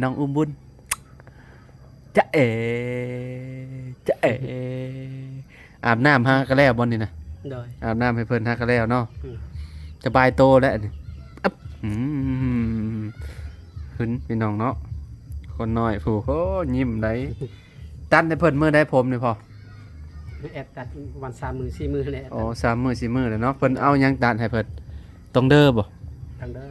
ນ້ອງອຸ້ມບຸນ ຈະເອ ຈະເອ ອາບນ້ຳຫາກະແລ້ວບໍ່ນີ້ນະ? ໂດຍ ອາບນ້ຳໃຫ້ເພິ່ນຫາກະແລ້ວເນາະ. ອືມ ສະບາຍໂຕແລ້ວນີ້. ອຶບ ອືມ ຂຶ້ນພີ່ນ້ອງເນາະ ຄົນນ້ອຍຜູ້ ໂອ້ ຍິ້ມໄດ໋. ຕັດໃຫ້ເພິ່ນມື້ໃດຜົມນີ້ພໍ່? ແອບຕັດປະມານສາມມື້ສີ່ມື້ແຫຼະ. ອໍ ສາມມື້ສີ່ມື້ແລ້ວເນາະ. ເພິ່ນເອົາຫຍັງຕັດໃຫ້ເພິ່ນ? ຕົງເດີບໍ່? ຕົງເດີ.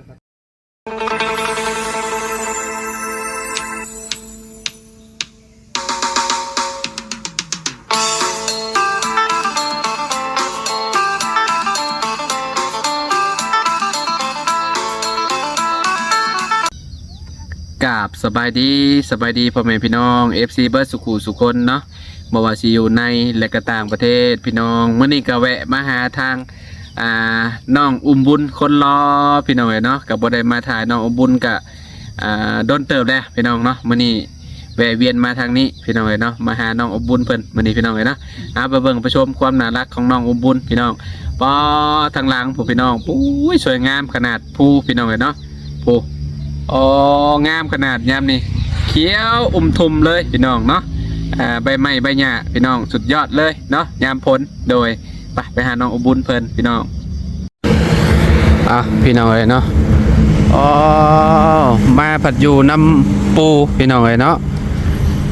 ກາບສະບາຍດີ ສະບາຍດີພໍ່ແມ່ພີ່ນ້ອງ ເອັຟຊີ ເບິດສູ່ຄູ່ສູ່ຄົນເນາະ ບໍ່ວ່າຊິຢູ່ໃນ ແລະ ກະຕ່າງປະເທດພີ່ນ້ອງ. ມື້ນີ້ກະແວະມາຫາທາງ ອ່າ ນ້ອງອຸ້ມບຸນຄົນຫຼໍ່ພີ່ນ້ອງເອີຍເນາະ. ກະບໍ່ໄດ້ມາຖ່າຍນ້ອງອຸ້ມບຸນ ກະ ອ່າ ດົນເຕີບແລ້ວພີ່ນ້ອງເນາະ. ມື້ນີ້ແວ່ວຽນມາທາງນີ້ພີ່ນ້ອງເອີຍເນາະ ມາຫານ້ອງອຸ້ມບຸນເພິ່ນມື້ນີ້ພີ່ນ້ອງເອີຍເນາະ. ເອົາ ໄປເບິ່ງໄປຊົມຄວາມໜ້າຮັກຂອງນ້ອງອຸ້ມບຸນພີ່ນ້ອງ. ປາ ທາງຫຼັງພຸ້ນພີ່ນ້ອງ ໂອ້ຍ ສວຍງາມຂະໜາດພູພີ່ນ້ອງເອີຍເນາະ. ໂອ້ ອໍ ງາມຂະໜາດຍາມນີ້ ຂຽວອຸ້ມທຸ່ມເລີຍພີ່ນ້ອງເນາະ. ອ່າ ໃບໄມ້ໃບຫຍ້າພີ່ນ້ອງ ສຸດຍອດເລີຍເນາະ ຍາມຝົນ. ໂດຍ ໄປ ໄປຫານ້ອງອຸ້ມບຸນເພິ່ນພີ່ນ້ອງ. ອ່ະ ພີ່ນ້ອງເອີຍເນາະ ອໍ ມາພັດຢູ່ນຳປູ່ພີ່ນ້ອງເອີຍເນາະ.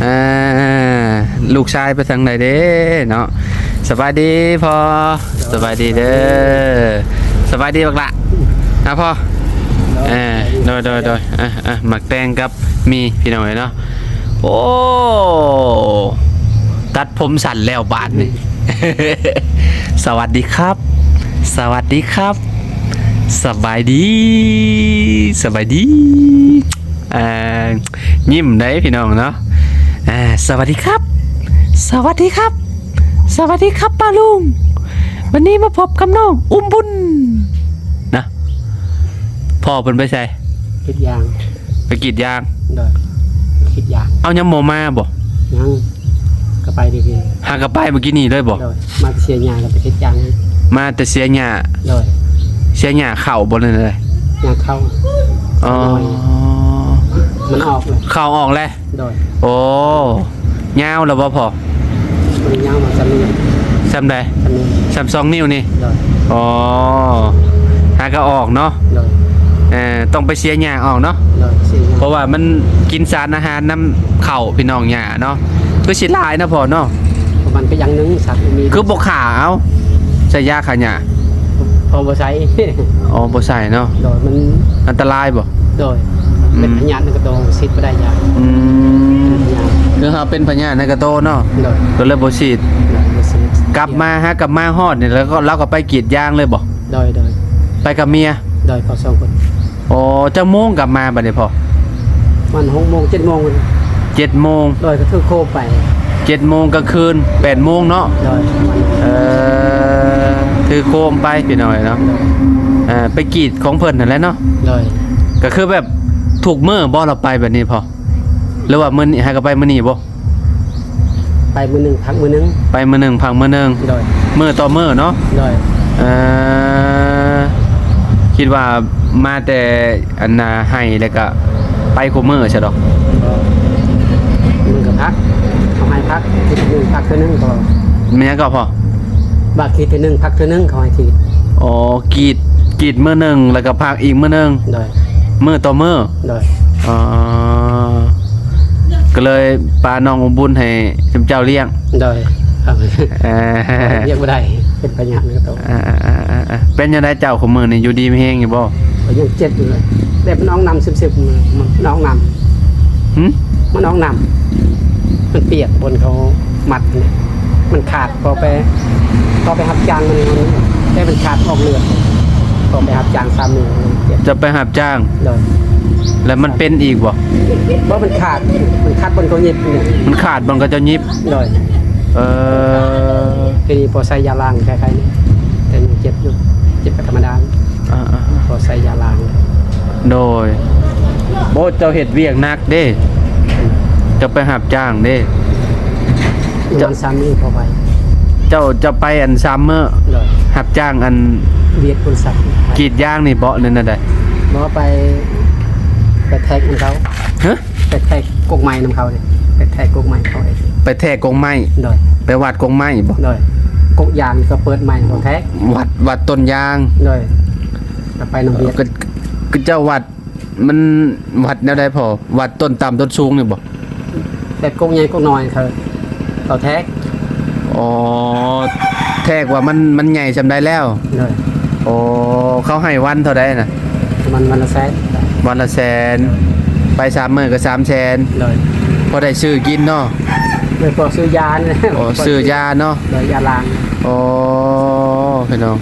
ອ່າ ລູກຊາຍໄປທາງໃດເດ້ເນາະ? ສະບາຍດີພໍ່. ສະບາຍດີເດີ. ສະບາຍດີບັກຫຼ້າ. ອ່ະພໍ່. ໂດຍ ເອີ ໂດຍ ໂດຍ ໂດຍ. ອ່ະ ອ່ະ ໝາກແຕງກັບໝີ່ພີ່ນ້ອງເອີຍເນາະ. ໂອ້ ຕັດຜົມສັ້ນແລ້ວບາດນີ້. ສະຫວັດດີຄັບ ສະຫວັດດີຄັບ ສະບາຍດີ ສະບາຍດີ. ອ່າ ຍິ້ມໄດ໋ພີ່ນ້ອງເນາະ. ອ່າ ສະຫວັດດີຄັບ ສະຫວັດດີຄັບ ສະຫວັດດີຄັບປ້າລຸງ ວັນນີ້ມາພົບກັບນ້ອງອຸ້ມບຸນນະ. ພໍ່ເພິ່ນໄປໃສ? ກຣີດຢາງ. ໄປກຣີດຢາງ. ໂດຍ ກຣີດຢາງ. ເອົາ ຍັງບໍ່ມາບໍ່? ຍັງ ກະໄປດີໆ. ຫາກະໄປມື້ກີ້ນີ້ເລີຍບໍ່? ໂດຍ ມາແຕ່ເຊຍຫຍ້າ ກະໄປກຣີດຢາງ. ມາແຕ່ເຊຍຫຍ້າ. ໂດຍ ເຊຍຫຍ້າເຂົ້າບໍ່ ຫຼືໃດ? ຫຍ້າເຂົ້າ. ອໍ ມັນອອກແລ້ວ ເຂົ້າອອກແລ້ວ. ໂດຍ ໂອ້ ຍາວແລ້ວບໍ່ພໍ່? ມັນຍາວມາສ່ຳນີ້. ສ່ຳໃດ? ສ່ຳນີ້ ສ່ຳສອງນິ້ວນີ້. ໂດຍ ອໍ ຫາກະອອກເນາະ. ໂດຍ ເອີ ຕ້ອງໄປເຊຍຫຍ້າອອກເນາະ. ໂດຍ ເຊຍຫຍ້າ ເພາະວ່າມັນກິນສານອາຫານນຳເຂົ້າພີ່ນ້ອງ ຫຍ້າເນາະ. ຄືຊິຫຼາຍນະພໍ່ເນາະ. ມັນກະຢ່າງໜຶ່ງ ສັດມີ ຄືບໍ່ຂ້າເອົາ ໃສ່ຢາຂ້າຫຍ້າ? ເຮົາບໍ່ໃສ່. ອໍ ບໍ່ໃສ່ເນາະ. ໂດຍ ມັນອັນຕະລາຍບໍ່? ໂດຍ ອືມ ເປັນພະຍາດໃນກະໂຕ ສີດບໍ່ໄດ້ຢາ. ອືມ ເປັນພະຍາດ ຄືເຮົາເປັນພະຍາດໃນກະໂຕເນາະ. ໂດຍ ກະເລີຍບໍ່ສີດ. ໂດຍ ບໍ່ສີດ. ກັບມາ ຫາກັບມາຮອດນີ້ ແລ້ວກໍ ລາວກໍໄປກຣີດຢາງເລີຍບໍ່? ໂດຍ ໂດຍ ໄປກັບເມຍ. ໂດຍ ເຂົາສອງຄົນ. ອໍ ຈັກໂມງກັບມາບາດນີ້ພໍ່? ປະມານຫົກໂມງ ເຈັດໂມງ. ເຈັດໂມງ. ໂດຍ ກະຖືໂຄມໄປ. ເຈັດໂມງກາງຄືນ ແປດໂມງເນາະ. ໂດຍ ເອີ ຖືໂຄມໄປພີ່ນ້ອງເອີຍເນາະ. ໂດຍ ເອີ ໄປກຣີດຂອງເພິ່ນຫັ້ນແຫຼະເນາະ. ໂດຍ ກະຄືແບບທຸກມື້ບໍ່ລາວໄປແບບນີ້ພໍ່? ຫຼືວ່າມື້ນີ້ ຫາກະໄປມື້ນີ້ບໍ່? ໄປມື້ໜຶ່ງພັກມື້ໜຶ່ງ. ໄປມື້ໜຶ່ງພັກມື້ໜຶ່ງ. ໂດຍ ມື້ຕໍ່ມື້ເນາະ. ໂດຍ ເອີ ຄິດວ່າມາແຕ່ອັນນ່າໄຮ່ ແລ້ວກະໄປຄູ່ມື້ຊະດອກ. ມື້ກະພັກ ເຂົາໃຫ້ພັກ ອາທິດໜຶ່ງພັກເທື່ອໜຶ່ງ. ກະແມ່ນຫຍັງກໍພໍ່? ວ່າອາທິດໜຶ່ງພັກເທື່ອໜຶ່ງ ເຂົາໃຫ້ກຣີດ. ອໍ ກຣີດ ກຣີດມື້ໜຶ່ງ ແລ້ວກະພັກອີກມື້ໜຶ່ງ. ໂດຍ ມື້ຕໍ່ມື້. ໂດຍ ອໍ ກະເລີຍປະນ້ອງອຸ້ມບຸນໃຫ້ຊຸມເຈົ້າລ້ຽງ. ໂດຍ ເອີ ວຽກບໍ່ໄດ້ ເປັນພະຍາດໃນກະໂຕ. ເປັນຈັ່ງໃດເຈົ້າ ຄູ່ມື້ນີ້ຢູ່ດີມີແຮງຢູ່ບໍ່? ກະຍັງເຈັບຢູ່ເລີຍ ແຕ່ມັນອອກນ້ຳຊຶບໆ ມັນອອກນ້ຳ. ຫື? ມັນອອກນ້ຳ ມັນປຽກ ບ່ອນເຂົາມັດຫັ້ນນະ ມັນຂາດ. ພໍໄປ ພໍໄປຮັບຈ້າງມັນ ແຕ່ມັນຂາດອອກເລືອດ. ພໍໄປຮັບຈ້າງສາມມື້ ເຈັບ. ເຈົ້າໄປຮັບຈ້າງ? ໂດຍ ແລ້ວມັນເປັນອີກບໍ່? ບໍ່ ມັນຂາດ ມັນຂາດບ່ອນເຂົາຫຍິບນີ້. ມັນຂາດບ່ອນເຂົາເຈົ້າຫຍິບ? ໂດຍ ເອີ ທີນີ້ພໍໃສ່ຢາລ້າງໄຄໆນີ້ ແຕ່ຍັງເຈັບຢູ່ ເຈັບກະທຳມະດາ. ອ່າໆໆ ພໍໃສ່ຢາລ້າງ. ໂດຍ ໂອ້ ເຈົ້າເຮັດວຽກໜັກເດ້ ເຈົ້າໄປຮັບຈ້າງເດ້. ປະມານສາມມື້ພໍໄປ. ເຈົ້າ ເຈົ້າໄປອັນສາມມື້. ໂດຍ ຮັບຈ້າງອັນ ວຽກບໍລິສັດ ກຣີດຢາງນີ້ເບາະ ຫຼືແນວໃດ? ບໍ່ ໄປ ໄປແທກນຳເຂົາ. ຮະ? ໄປແທກກົກໄມ້ນຳເຂົາເດ້. ໄປແທກກົກໄມ້ເຂົາເອງ. ໄປແທກກົກໄມ້? ໂດຍ. ໄປຫວັດກົກໄມ້ບໍ? ໂດຍ. ກົກຢາງກໍເປີດໃໝ່ເຂົາແທກ. ຫວັດ ຫວັດຕົ້ນຢາງ? ໂດຍ. ກໍໄປນຳວຽກ. ກໍ ກໍເຈົ້າຫວັດ ມັນຫວັດແນວໃດພໍ່? ຫວັດຕົ້ນຕ່ຳຕົ້ນສູງນີ້ບໍ? ແຕ່ກົກໃຫຍ່ກົກນ້ອຍເຂົາ ເຂົາແທກ. ອໍ ແທກວ່າມັນ ມັນໃຫຍ່ສ່ຳໃດແລ້ວ? ໂດຍ. ອໍ ເຂົາໃຫ້ວັນເທົ່າໃດນະ? ປະມານວັນລະແສນ. ວັນລະແສນ ໄປສາມມື້ກໍສາມແສນ. ໂດຍ. ພໍໄດ້ຊື້ກິນເນາະ. ໂດຍ ພໍຊື້ຢານີ້ແຫຼະ. ອໍ ຊື້ຢາເນາະ. ໂດຍ ຢາລ້າງ. ອໍ ພີ່ນ້ອງ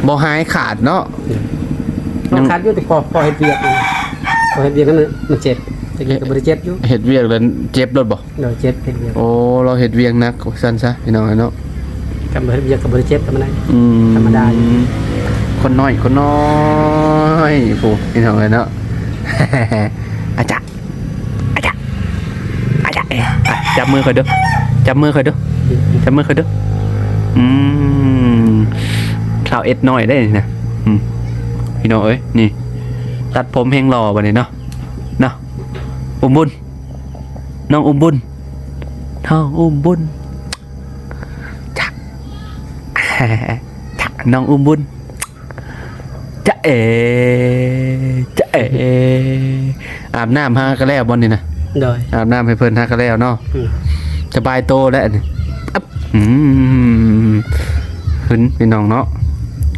ບໍ່ຫາຍຂາດເນາະ. ໂດຍ. ຍັງ ຍັງຂາດຢູ່ ແຕ່ພໍ ພໍເຮັດວຽກ ພໍເຮັດວຽກນັ້ນມັນເຈັບ. ແຕ່ກີ້ກໍບໍ່ໄດ້ເຈັບຢູ່. ເຮັດວຽກແລ້ວເຈັບໂລດບໍ? ໂດຍ ເຈັບເຮັດວຽກ. ໂອ້ ລາວເຮັດວຽກໜັກວ່າຊັ້ນຊະ ພີ່ນ້ອງເອີຍເນາະ. ຄັນບໍ່ເຮັດວຽກກໍບໍ່ໄດ້ເຈັບທຳມະດາ. ອືມ ທຳມະດາຢູ່. ຄົນນ້ອຍ ຄົນນ້ອຍ ຜູ້ ພີ່ນ້ອງເອີຍເນາະ. ອາຈະ ອາຈະ ອາຈະ ອາ ຈັບມືຂ້ອຍເດີ້ ຈັບມືຂ້ອຍເດີ້ ຈັບມືຂ້ອຍເດີ້. ອືມ ຊາວເອັດນ້ອຍເດ້ນີ້ນະ. ອືມ ພີ່ນ້ອງເອີຍ ນີ້ ຕັດຜົມແຮງຫຼໍ່ບັດນີ້ເນາະ ເນາະ. ອຸ້ມບຸນ ນ້ອງອຸ້ມບຸນ ນ້ອງອຸ້ມບຸນ ຈະ ຈະ ນ້ອງອຸ້ມບຸນ ຈະເອ ຈະເອ. ອາບນ້ຳຫາກໍແລ້ວບໍ່ນີ້ນະ? ໂດຍ. ອາບນ້ຳໃຫ້ເພິ່ນຫາກໍແລ້ວເນາະ. ອືມ ສະບາຍໂຕແລ້ວນີ້. ອືມ ຫຶນ ພີ່ນ້ອງເນາະ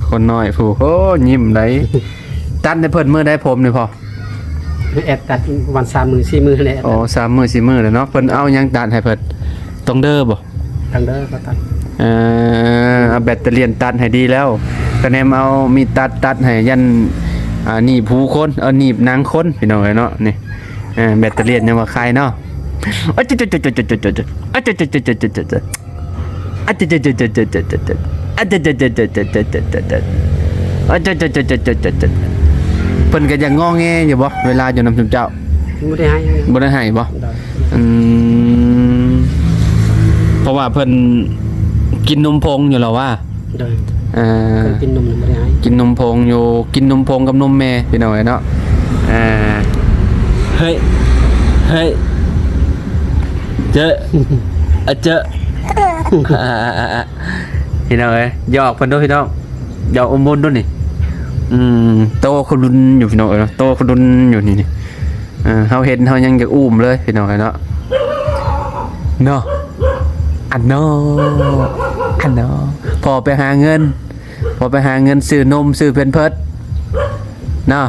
ຄົນນ້ອຍຜູ້ ໂອ້ ຍິ້ມໄດ໋. ຕັດໃຫ້ເພິ່ນມື້ໃດຜົມນີ້ພໍ່? ແອດຕັດວັນສາມມື້ສີ່ມື້ແຫຼະ. ອໍ ສາມມື້ສີ່ມື້ແລ້ວເນາະ. ເພິ່ນເອົາຫຍັງຕັດໃຫ້ເພິ່ນ? ຕົງເດີບໍ່? ຕັງເດີກໍຕັດ. ເອີ ເອົາແບັດຕະລຽນຕັດໃຫ້ດີແລ້ວ ກະແນມເອົາມີດຕັດ ຕັດໃຫ້ຢັນ ອ່າ ໜີບຫູຄົນ ເອີ ໜີບໜັງຄົນ ພີ່ນ້ອງເອີຍເນາະ. ນີ້ ເອີ ແບັດຕະລຽນຍັງວ່າຄາຍເນາະ. ອາຈະຈະຈະຈະຈະຈະຈະ ອາຈະຈະຈະຈະຈະຈະຈະ ອາຈະຈະຈະຈະຈະຈະຈະຈະ ອາຈະຈະຈະຈະຈະຈະຈະຈະ ອາຈະຈະຈະຈະຈະຈະຈະ. ເພິ່ນກໍຢາກງໍແງຢູ່ບໍ່ ເວລາຢູ່ນຳຊຸມເຈົ້າ? ບໍ່ໄດ້ໄຫ້. ບໍ່ໄດ້ໄຫ້ບໍ່? ໂດຍ. ອືມ ເພາະວ່າເພິ່ນກິນນົມຜົງຢູ່ແລ້ວວ່າ. ໂດຍ. ເອີ ເພິ່ນກິນນົມບໍ່ໄດ້ໄຫ້ ກິນນົມຜົງຢູ່ ກິນນົມຜົງກັບນົມແມ່ ພີ່ນ້ອງເອີຍເນາະ. ເອີ ເຮີ້ຍ ເຮີ້ຍ ເຈີ ອະເຈີ ພີ່ນ້ອງເອີຍ ຢອກເພິ່ນດູພີ່ນ້ອງ ຢອກອຸ້ມບຸນດູນີ້. ອືມ ໂຕຂະລຸນຢູ່ພີ່ນ້ອງເອີຍເນາະ ໂຕຂະລຸນຢູ່ນີ້ ນີ້. ເອີ ເຮົາເຫັນເຮົາຍັງຢາກອຸ້ມເລີຍພີ່ນ້ອງເອີຍເນາະ ເນາະ. ອັນເນາະ ອັນເນາະ ພໍ່ໄປຫາເງິນ ພໍໄປຫາເງິນຊື້ນົມຊື້ແພມເພີດເນາະ.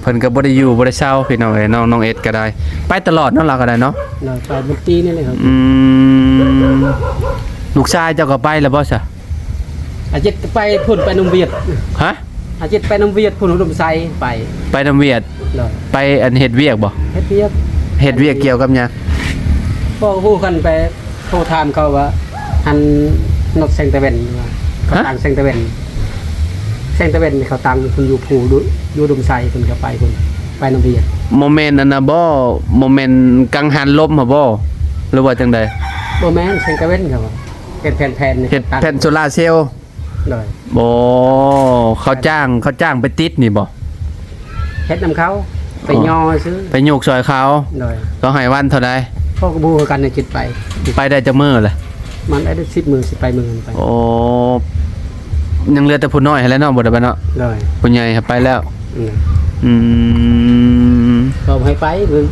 ເພິ່ນກໍບໍ່ໄດ້ຢູ່ບໍ່ໄດ້ເຊົາພີ່ນ້ອງເອີຍ ນ້ອງ ນ້ອງເອັດກໍໄດ້ ໄປຕະຫຼອດເນາະ ລາວກໍໄດ້ເນາະ. ໂດຍ ໄປມື້ກີ້ນີ້ແຫຼະ. ອືມ ລູກຊາຍເຈົ້າກໍໄປແລ້ວບໍ່ຊະ? ອາທິດໄປພຸ້ນ ໄປນຳວຽດ. ຮະ? ອາທິດໄປນຳວຽດພຸ້ນ ອຸດົມໄຊ ໄປ ໄປນຳວຽດ. ໂດຍ. ໄປອັນເຮັດວຽກບໍ່? ເຮັດວຽກ. ເຮັດວຽກກ່ຽວກັບຫຍັງ? ບໍ່ຮູ້ກັນ ໄປ ໂທຖາມເຂົາວ່າ ອັນ ນອດແຊງຕາເວັນ ວ່າເຂົາ ຮະ? ຕັ້ງແຊງຕາເວັນ ແຊງຕາເວັນເຂົາຕັ້ງເພິ່ນຢູ່ພູ ຢູ່ ຢູ່ດົງໄຊ ເພິ່ນກໍໄປພຸ້ນ ໄປນຳວຽດ. ບໍ່ແມ່ນອັນນະບໍ່? ບໍ່ແມ່ນກັງຫັນລົມຫັ້ນບໍ່ ຫຼືວ່າຈັ່ງໃດ? ບໍ່ແມ່ນ ແຊງຕາເວັນເຂົາວ່າ ເຮັດແຜ່ນ ແຜ່ນ ເຮັດແຜ່ນໂຊລາເຊວ. ໂດຍ. ບໍ່ ເຂົາຈ້າງ ເຂົາຈ້າງໄປຕິດນີ້ບໍ່? ເຮັດນຳເຂົາ ໄປຍໍຊື່ ໄປໂຍກຊ່ອຍເຂົາ. ໂດຍ. ເຂົາໃຫ້ວັນເທົ່າໃດ? ເຂົາກໍບໍ່ຮູ້ຄືກັນ ຄິດໄປ ໄປໄດ້ຈັກມື້ລະ? ມັນໄດ້ສິບມື້ ຊິໄປມື້ໜຶ່ງໄປ. ໂອ້ ຍັງເຫຼືອແຕ່ຜູ້ນ້ອຍຫັ້ນແຫຼະເນາະ ບໍ່ໄດ້ໄປເນາະ. ໂດຍ. ຜູ້ໃຫຍ່ຫັ້ນໄປແລ້ວ. ອືມ ອືມ ເຂົາໃຫ້ໄປ ມັນ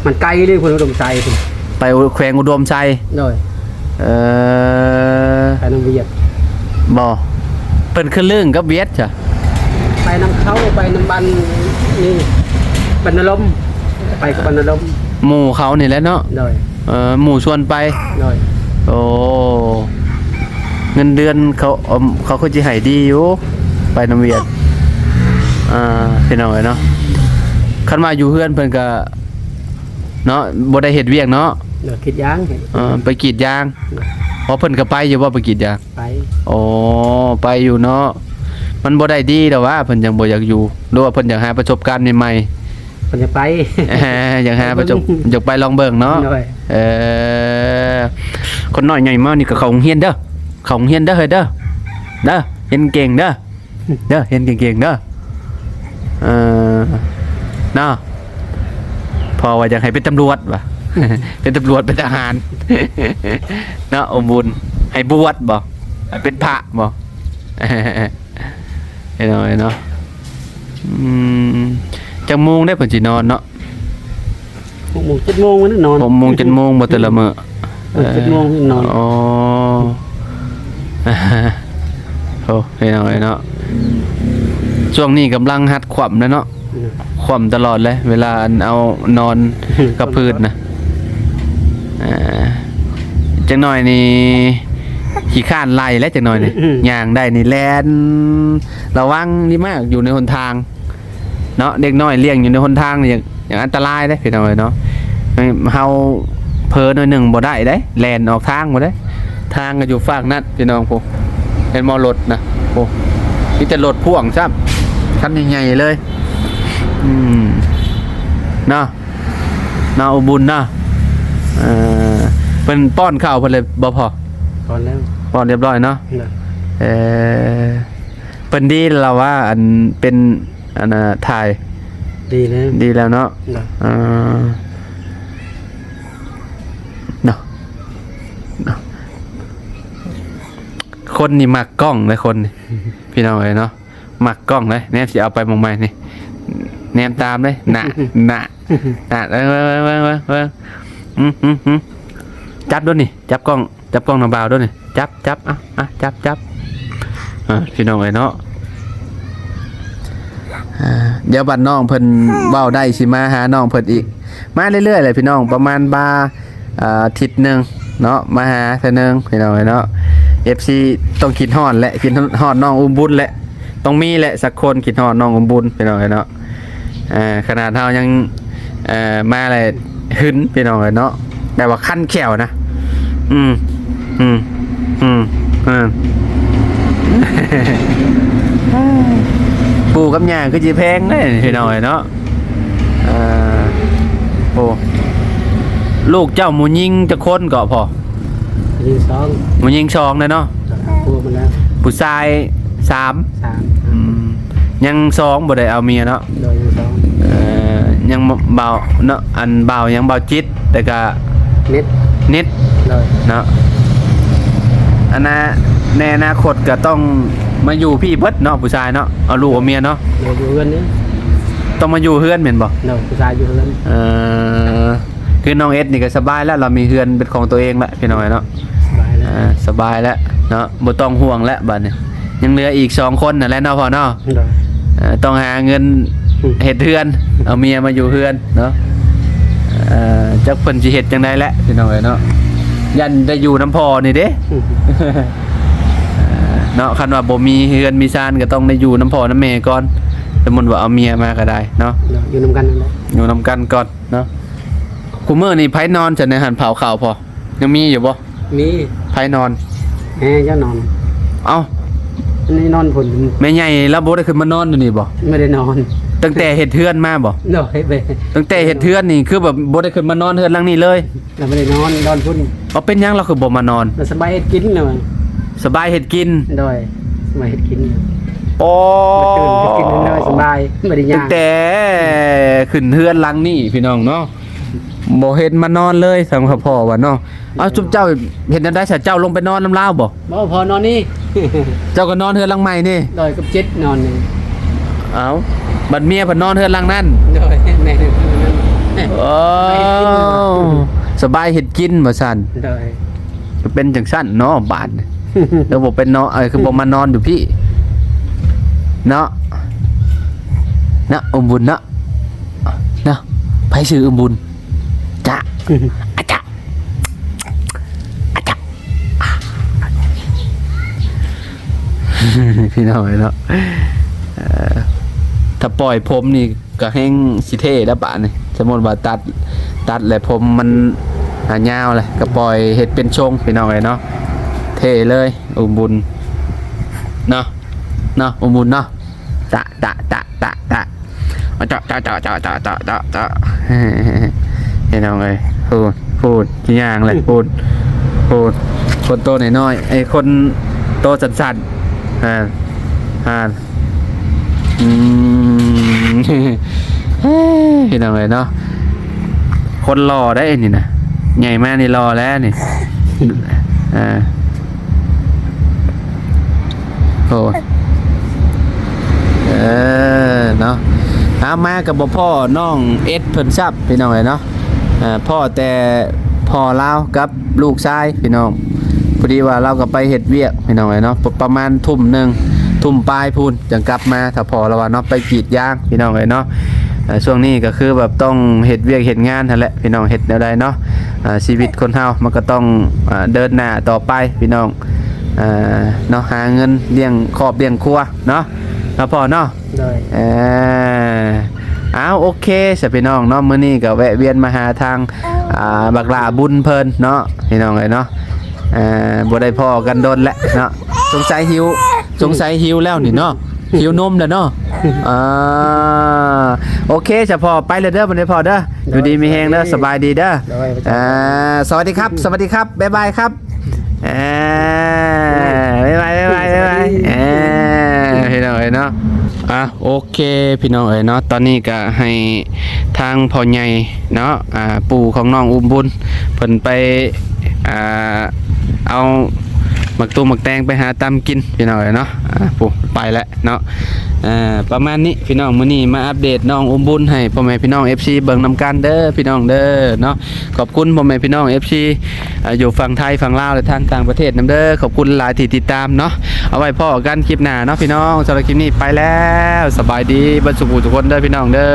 ມັນໄກເລີຍ ພຸ້ນ ອຸດົມໄຊພຸ້ນ ໄປແຂວງອຸດົມໄຊ. ໂດຍ. ເອີ ໄປນຳວຽດ. ບໍ່ ເພິ່ນຄືລຶ້ງກັບວຽດຊະ? ໄປນຳເຂົາ ໄປນຳບ້ານນີ້ ບັນນາລົມ ໄປກັບບັນນາລົມ ໝູ່ເຂົານີ້ແຫຼະເນາະ. ໂດຍ. ເອີ ໝູ່ຊວນໄປ. ໂດຍ. ໂອ້ ເງິນເດືອນເຂົາ ເອີ ເຂົາຄືຊິໃຫ້ດີຢູ່ ໄປນຳວຽດ. ອ່າ ພີ່ນ້ອງເອີຍເນາະ ຄັນວ່າຢູ່ເຮືອນເພິ່ນກະ ເນາະ ບໍ່ໄດ້ເຮັດວຽກເນາະ. ໂດຍ. ກຣີດຢາງ. ເອີ ໄປກຣີດຢາງ. ໂດຍ. ອໍ ເພິ່ນກໍໄປຢູ່ບໍ່ ໄປກຣີດຢາງ? ໄປ. ອໍ ໄປຢູ່ເນາະ. ມັນບໍ່ໄດ້ດີດອກຫວາ ເພິ່ນຈັ່ງບໍ່ຢາກຢູ່ ຫຼືວ່າເພິ່ນຢາກຫາປະສົບການໃໝ່ໆ? ເພິ່ນຢາກໄປ ຢາກຫາປະສົບ ຢາກໄປລອງເບິ່ງເນາະ. ໂດຍ. ເອີ ຄົນນ້ອຍໃຫຍ່ມານີ້ກໍເຂົ້າໂຮງຮຽນເດີ້ ເຂົ້າໂຮງຮຽນເດີ້ເຮີ້ຍເດີ້ ເດີ້ ຮຽນເກັ່ງເດີ້. ເດີ້ ຮຽນເກັ່ງໆເດີ້ ເອີ ເນາະ. ເວົ້າວ່າຢາກໃຫ້ເປັນຕຳຫຼວດວ່າ ເປັນຕຳຫຼວດ ເປັນທະຫານ ເນາະ ອົມບຸນ ໃຫ້ບວດບໍ່ ໃຫ້ເປັນພະບໍ່? ພີ່ນ້ອງເອີຍເນາະ ອືມ ຈັກໂມງເດ້ເພິ່ນຊິນອນເນາະ? ຫົກໂມງ ເຈັດໂມງ ມື້ນອນ ຫົກໂມງ ເຈັດໂມງບໍ່ແຕ່ລະມື້? ເອີ ເຈັດໂມງນອນ. ອໍ ໂອ້ ພີ່ນ້ອງເອີຍເນາະ ຊ່ວງນີ້ກຳລັງຫັດຂວ້ຳແລ້ວເນາະ ອືມ ຂວ້ຳຕະຫຼອດເລີຍ ເວລາອັນເອົານອນກັບພື້ນນະ ເອີ ຈັກໜ້ອຍນີ້ຂີ້ຄ້ານໄລ່ແລ້ວ ຈັກໜ້ອຍນີ້ ອືມ ຍ່າງໄດ້ນີ້ແລ່ນ ລະວັງດີມາກ ຢູ່ໃນຫົນທາງ ເນາະ ເດັກນ້ອຍລ້ຽງຢູ່ໃນຫົນທາງນີ້ ຢ່າງ ຢ່າງອັນຕະລາຍເດ້ພີ່ນ້ອງເອີຍເນາະ ເຮົາເຜີໜ້ອຍໜຶ່ງບໍ່ໄດ້ເດ້ ແລ່ນອອກທາງບໍ່ໄດ້ ທາງກໍຢູ່ຟາກນັ້ນພີ່ນ້ອງ ໂອ້ ເຫັນບໍ່ລົດນະ ໂອ້ ມີແຕ່ລົດພ່ວງຊ້ຳ ຄັນໃຫຍ່ໆເລີຍ ອືມ ເນາະ ເນາະ ອຸບຸນເນາະ ເອີ ເພິ່ນປ້ອນເຂົ້າເພິ່ນເລີຍບໍ່ພໍ່? ປ້ອນແລ້ວ ປ້ອນຮຽບຮ້ອຍເນາະ ເອີ ເພິ່ນດີແລ້ວວ່າ ອັນເປັນ ອັນນ່າ ຖ່າຍ ດີແລ້ວ ດີແລ້ວເນາະ ເອີ ເນາະ ເນາະ ຄົນນີ້ມັກກ້ອງເດ້ ຄົນນີ້ ພີ່ນ້ອງເອີຍເນາະ ມັກກ້ອງເດ້ ແນມຊິເອົາໄປໝ່ອງໃໝ່ນີ້ ແນມຕາມເດ້ ນະ ນະ ນະ ເບິ່ງ ເບິ່ງ ເບິ່ງ ເບິ່ງ ອືມ ອືມ ອືມ ຈັບດູນີ້ ຈັບກ້ອງ ຈັບກ້ອງນຳບ່າວດ້ວຍນີ້ ຈັບ ຈັບ ອ່ະ ອ່ະ ຈັບ ຈັບ ອ່າ ພີ່ນ້ອງເອີຍເນາະ ອ່າ ດຽວບັດນ້ອງເພິ່ນເວົ້າໄດ້ຊິມາຫານ້ອງເພິ່ນອີກ ມາເລື້ອຍໆແຫຼະພີ່ນ້ອງ ປະມານວ່າ ອ່າ ອາທິດໜຶ່ງເນາະ ມາຫາເທື່ອໜຶ່ງພີ່ນ້ອງເອີຍເນາະ ເອັຟຊີຕ້ອງຄິດຮອດແຫຼະ ຄິດຮອດນ້ອງອຸມບຸນແຫຼະ ຕ້ອງມີແຫຼະສັກຄົນຄິດຮອດນ້ອງອຸມບຸນ ພີ່ນ້ອງເອີຍເນາະ ເອີ ຂະໜາດເຮົາຍັງ ເອີ ມາແລ້ວຫຶນພີ່ນ້ອງເອີຍເນາະ ແບບວ່າຄັນແຂ້ວນະ ອືມ ອືມ ອືມ ເອີ ປູ່ກັບຍ່າຄືຊິແພງເດ້ພີ່ນ້ອງເອີຍເນາະ ເອີ ໂອ້ ລູກເຈົ້າຜູ້ຍິງຈັກຄົນເກາະພໍ່? ຜູ້ຍິງສອງ ຜູ້ຍິງສອງແລ້ວເນາະ ຜົວໝົດແລ້ວ ຜູ້ຊາຍສາມ ສາມ ອືມ ຍັງສອງບໍ່ໄດ້ເອົາເມຍເນາະ ໂດຍ ຍັງສອງ ເອີ ຍັງບໍ່ ເບົາເນາະ ອັນເບົາຍັງເບົາຈິດ ແຕ່ກະ ນິດ ນິດ ໂດຍ ເນາະ ອັນນ່າ ໃນອະນາຄົດກະຕ້ອງມາຢູ່ພີ້ເບິດເນາະ ຜູ້ຊາຍເນາະ ເອົາລູກເອົາເມຍເນາະ ໂດຍ ຢູ່ເຮືອນນີ້ ຕ້ອງມາຢູ່ເຮືອນແມ່ນບໍ່? ໂດຍ ຜູ້ຊາຍຢູ່ເຮືອນ ເອີ ຄືນ້ອງເອັດນີ້ກໍສະບາຍແລ້ວ ລາວມີເຮືອນເປັນຂອງຕົວເອງແລ້ວພີ່ນ້ອງເອີຍເນາະ ສະບາຍແລ້ວ ອ່າ ສະບາຍແລ້ວເນາະ ບໍ່ຕ້ອງຫ່ວງແລ້ວບັດນີ້ ຍັງເຫຼືອອີກສອງຄົນນັ້ນແຫຼະເນາະພໍ່ເນາະ ໂດຍ ເອີ ຕ້ອງຫາເງິນ ອືມ ເຮັດເຮືອນ ເອົາເມຍມາຢູ່ເຮືອນເນາະ ເອີ ຈັກເພິ່ນຊິເຮັດຈັ່ງໃດແຫຼະພີ່ນ້ອງເອີຍເນາະ ຢ້ານໄດ້ຢູ່ນຳພໍ່ນີ້ເດ້ ອືມ ເນາະ ຄັນວ່າບໍ່ມີເຮືອນມີຊານກໍຕ້ອງໄດ້ຢູ່ນຳພໍ່ນຳແມ່ກ່ອນ ສົມມຸດວ່າເອົາເມຍມາກໍໄດ້ເນາະ ໂດຍ ຢູ່ນຳກັນນັ້ນແຫຼະ ຢູ່ນຳກັນກ່ອນ ເນາະ ຄຸມື້ນີ້ໃຜນອນຊັ້ນໃນຫັ້ນ ເຜົາເຂົ້າພໍ ຍັງມີຢູ່ບໍ່? ມີ ໃຜນອນ? ແມ່ເຈົ້ານອນ ເອົ້າ ອັນນີ້ນອນພຸ້ນ ແມ່ໃຫຍ່ລາວບໍ່ໄດ້ຂຶ້ນມານອນຢູ່ນີ້ບໍ່? ບໍ່ໄດ້ນອນ ຕັ້ງແຕ່ເຮັດເຮືອນມາບໍ່? ໂດຍ ແມ່ ຕັ້ງແຕ່ເຮັດເຮືອນນີ້ຄືແບບບໍ່ໄດ້ຂຶ້ນມານອນເຮືອນຫຼັງນີ້ເລີຍ? ລາວບໍ່ໄດ້ນອນ ນອນພຸ້ນ ເອົາ ເປັນຫຍັງລາວຄືບໍ່ມານອນ? ລາວສະບາຍເຮັດກິນນະ ສະບາຍເຮັດກິນ ໂດຍ ສະບາຍເຮັດກິນ ໂອ້ ມາຕື່ນເຮັດກິນເລີຍ ສະບາຍ ບໍ່ໄດ້ຍາກ ຕັ້ງແຕ່ຂຶ້ນເຮືອນຫຼັງນີ້ພີ່ນ້ອງເນາະ ບໍ່ເຫັນມານອນເລີຍ ທາງພໍ່ວ່າເນາະ ເອົ້າ ຈຸມເຈົ້າເຮັດແນວໃດຊະ ເຈົ້າລົງໄປນອນນຳລາວບໍ່? ບໍ່ ພໍ່ນອນນີ້ ເຈົ້າກໍນອນເຮືອນຫຼັງໃໝ່ນີ້ ໂດຍ ກັບຈິດນອນນີ້ ເອົ້າ ບັດເມຍເພິ່ນນອນເຮືອນຫຼັງນັ້ນ ໂດຍ ແມ່ນ ໂອ້ ສະບາຍເຮັດກິນວ່າຊັ້ນ ໂດຍ ເປັນຈັ່ງຊັ້ນເນາະບາດນີ້ ແລ້ວບໍ່ເປັນເນາະ ເອີ ຄືບໍ່ມານອນຢູ່ພີ້ເນາະ ເນາະ ອຸມບຸນເນາະ ເນາະ ໃຜຊື່ອຸມບຸນ? ຈະ ອາຈະ ອາຈະ ພີ່ນ້ອງເອີຍເນາະ ເອີ ຖ້າປ່ອຍຜົມນີ້ ກໍແຮ່ງຊິເທ່ແລ້ວບາດນີ້ ສົມມຸດວ່າຕັດ ຕັດແລ້ວຜົມມັນ ອ່າ ຍາວແລ້ວ ກໍປ່ອຍເຮັດເປັນຊົງ ພີ່ນ້ອງເອີຍເນາະ ເທ່ເລີຍ ອຸມບຸນເນາະ ເນາະ ອຸມບຸນເນາະ ຕະ ຕະ ຕະ ຕະ ຕະ ເຈາະ ເຈາະ ເຈາະ ເຈາະ ເຈາະ ເຈາະ ເຈາະ ເຈາະ ເອີ ພີ່ນ້ອງເອີຍ ພູດ ພູດ ຊິຍ່າງແຫຼະ ພູດ ພູດ ຄົນໂຕນ້ອຍໆ ເອີ ຄົນໂຕສັ້ນໆ ອ່າ ອ່າ ອືມ ພີ່ນ້ອງເອີຍເນາະ ຄົນຫຼໍ່ໄດ໋ນີ້ນະ ໃຫຍ່ມານີ້ຫຼໍ່ແລ້ວນີ້ ເອີ ໂອ້ ເອີ ເນາະ ຫາມາກໍບໍ່ພໍ້ນ້ອງເອັດເພິ່ນຊ້ຳ ພີ່ນ້ອງເອີຍເນາະ ເອີ ພໍ້ແຕ່ພໍ່ລາວກັບລູກຊາຍ ພີ່ນ້ອງ ພໍດີວ່າລາວກໍໄປເຮັດວຽກ ພີ່ນ້ອງເອີຍເນາະ ປະມານທຸ່ມໜຶ່ງ ທຸ່ມປາຍພຸ້ນ ຈັ່ງກັບມາ ຖ້າພໍ້ລາວວ່າເນາະ ໄປກຣີດຢາງ ພີ່ນ້ອງເອີຍເນາະ ເອີ ຊ່ວງນີ້ກໍຄືແບບຕ້ອງເຮັດວຽກເຮັດງານຫັ້ນແຫຼະ ພີ່ນ້ອງ ເຮັດແນວໃດເນາະ ເອີ ຊີວິດຄົນເຮົາມັນກໍຕ້ອງ ເອີ ເດີນໜ້າຕໍ່ໄປ ພີ່ນ້ອງ ເອີ ເນາະ ຫາເງິນລ້ຽງຄອບລ້ຽງຄົວເນາະ ເນາະພໍ່ເນາະ ໂດຍ ເອີ ເອົາ ໂອເຄຊະ ພີ່ນ້ອງເນາະ ມື້ນີ້ກໍແວະວຽນມາຫາທາງ ອ່າ ບັກຫຼ້າບຸນເພິ່ນເນາະ ພີ່ນ້ອງເອີຍເນາະ ເອີ ບໍ່ໄດ້ພໍ້ກັນດົນແລ້ວເນາະ ສົງໄສຫິວ ສົງໄສຫິວແລ້ວນີ້ເນາະ ຫິວນົມແລ້ວເນາະ ອ່າ ໂອເຄຊະພໍ່ ໄປແລ້ວເດີ ບັດນີ້ພໍ່ເດີ ຢູ່ດີມີແຮງເດີ ສະບາຍດີເດີ ໂດຍ ອ່າ ສະຫວັດດີຄັບ ສະຫວັດດີຄັບ ບາຍບາຍຄັບ ອ່າ ບາຍບາຍ ບາຍບາຍ ບາຍບາຍ ອ່າ ພີ່ນ້ອງເອີຍເນາະ ອ່າ ໂອເຄ ພີ່ນ້ອງເອີຍເນາະ ຕອນນີ້ກໍໃຫ້ທາງພໍ່ໃຫຍ່ເນາະ ອ່າ ປູ່ຂອງນ້ອງອຸ້ມບຸນ ເພິ່ນໄປ ອ່າ ເອົາໝາກຕຸງໝາກແຕງໄປຫາຕຳກິນ ພີ່ນ້ອງເອີຍເນາະ ອ່າ ປູ່ ໄປແລ້ວເນາະ ອ່າ ປະມານນີ້ ພີ່ນ້ອງ ມື້ນີ້ມາອັບເດດນ້ອງອຸ້ມບຸນໃຫ້ພໍ່ແມ່ພີ່ນ້ອງເອັຟຊີເບິ່ງນຳກັນເດີ ພີ່ນ້ອງເດີເນາະ ຂອບຄຸນພໍ່ແມ່ພີ່ນ້ອງເອັຟຊີ ອ່າ ຢູ່ຝັ່ງໄທ ຝັ່ງລາວ ແລະ ທາງຕ່າງປະເທດນຳເດີ ຂອບຄຸນຫຼາຍທີ່ຕິດຕາມເນາະ ເອົາໄວ້ພໍ້ກັນຄລິບໜ້າເນາະ ພີ່ນ້ອງ ສຳລັບຄລິບນີ້ໄປແລ້ວ ສະບາຍດີເບິດສູ່ຜູ້ສູ່ຄົນເດີ ພີ່ນ້ອງເດີ.